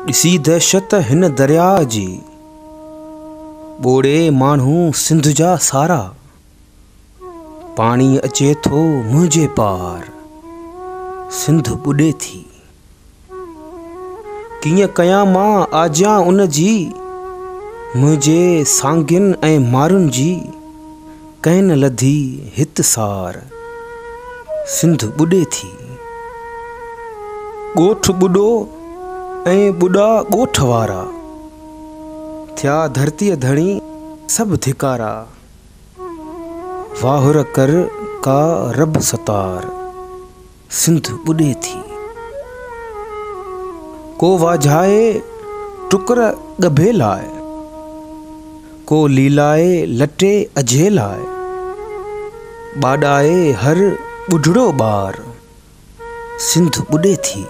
ڏسي دهشت هن درياء جي، ٻوڙي ماڻهو سنڌ جا سارا. پاڻي اچي ٿو منهنجي پار، سنڌ ٻڏي ٿي. ڪيئن ڪيان مان آجيان ان جي، منهنجي سانگين ۽ مارن جي، ڪنهن نه لڌي هت سار، سنڌ ٻڏي ٿي. ڳوٺ ٻڏو ۽ ٻڏا ڳوٺ وارا، ٿيا ڌرتيء ڌڻي سڀ ڌڪارا. واهر ڪر ڪا رب ستار، سنڌ ٻڏي ٿي. ڪو واجهائي ٽڪر ڳڀي لاء، ڪو ليلائي لٽي اجهي لاء، ٻاڏائي هر ٻڍڙو ٻار، سنڌ ٻڏي ٿي.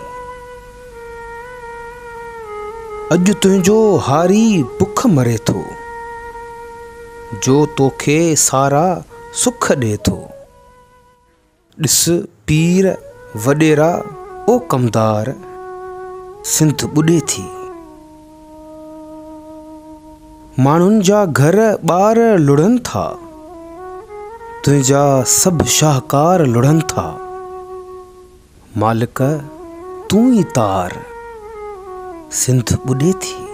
اڄ تنهنجو هاري بک مري ٿو، جو توکي سارا سک ڏي ٿو. ڏس پير وڏيرا او ڪمدار، سنڌ ٻڏي ٿي. ماڻهن جا گهر ٻار لڙهن ٿا، تنهنجا سڀ شاهڪار لڙهن ٿا. مالڪ تون ئي تار، سنڌ ٻڏي ٿي.